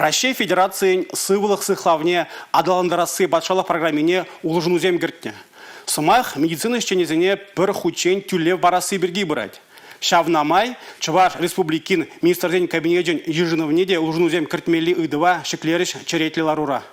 Раҫҫей Федерацийӗн сывлӑх сыхлавне аталантарасси патшалӑх программине улшӑнусем кӗртнӗ. Сӑмах медицина ӗҫченӗсене пӗр хутчен тӳлев парасси пирки пырать. Ҫавна май Чӑваш Республикин Министрсен Кабинечӗн йышӑнӑвне те улшӑнусем кӗртмелли ыйтӑва ҫӗклерӗҫ черетлӗ ларура.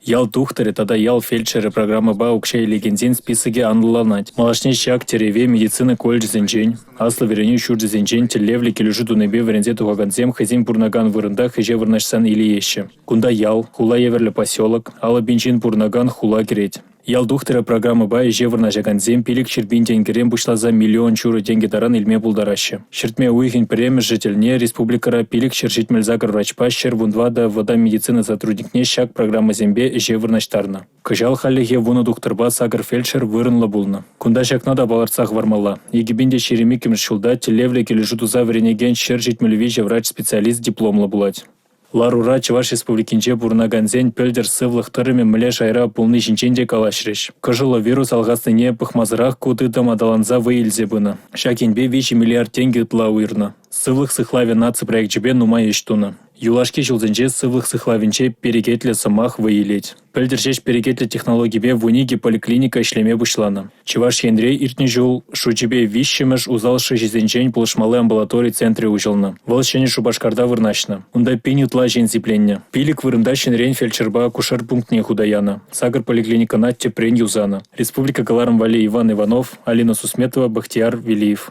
Ял тухтӑрӗ тата ял фельдшерӗ программӑпа укҫа илекенсен списокӗ анлӑланать. Малашне ҫак тӗреве медицина колледжӗсенчен, аслӑ вӗренӳ ҫурчӗсенчен тӗллевлӗ килӗшӳ тунипе вӗренсе тухакансем хӑйсем пурӑнакан вырӑнтах ӗҫе вырнаҫсан илееҫҫӗ. Кунта ял, хула евӗрлӗ поселок, 50 пин ҫын пурӑнакан хула кӗрет. Ял тухтӑрӗ программӑпа ӗҫе вырнаҫакансем 500 пин тенкӗрен пуҫласа миллион ҫурӑ тенкӗ таран илме пултараҫҫӗ. Ҫӗртме уйӑхӗн пӗрремӗшӗ тӗлне республикӑра 578 врачпа 114 вӑтам медицина сотрудникне ҫак программӑсемпе ӗҫе вырнаҫтарнӑ. Кӑҫал хальлӗхе 10 тухтӑрпа 8 фельдшер вырӑнлӑ пулнӑ. Кунта ҫакна та палӑртса хӑвармалла. 2022-мӗш ҫулта тӗллевлӗ килӗшӳ туса вӗренекен 173 врач-специалист дипломлӑ пулать. Ларура Чӑваш Республикинче пурӑнакансен пӗлтӗр сывлӑх тӑрӑмӗ мӗнле шайра пулни ҫинчен те калаҫрӗҫ. Кӑшӑллӑ вирус алхаснине пӑхмасӑрах ку тытӑм аталанса вӑй илсе пынӑ. Ҫак енпе 3 миллиард тенкӗ ытла уйӑрнӑ. Сывлӑх сыхлавӗ наци проекчӗпе нумай ӗҫ тунӑ. Юлашки ҫулсенче сывлӑх сыхлавӗнче перекетлӗ сӑмах вӑй илет. Пӗлтӗр ҫеҫ перекетлӗ технологипе 12 поликлиника ӗҫлеме пуҫланӑ. Чӑваш Енре иртнӗ ҫул шучӗпе виҫҫӗмӗш усал шыҫӑсенчен пулӑшмалли амбулатори центрӗ уҫӑлнӑ. Вӑл Ҫӗнӗ Шупашкарта вырнаҫнӑ. Унта пин ытла ҫын сипленнӗ. Пилӗк вырӑнта ҫӗнӗрен фельдшерпа акушер пунктне хута янӑ. Сакӑр поликлиникӑна тӗпрен юсанӑ. Республика кӑларӑм валли Иван Иванов, Алина Сусметова, Бахтияр Велиев.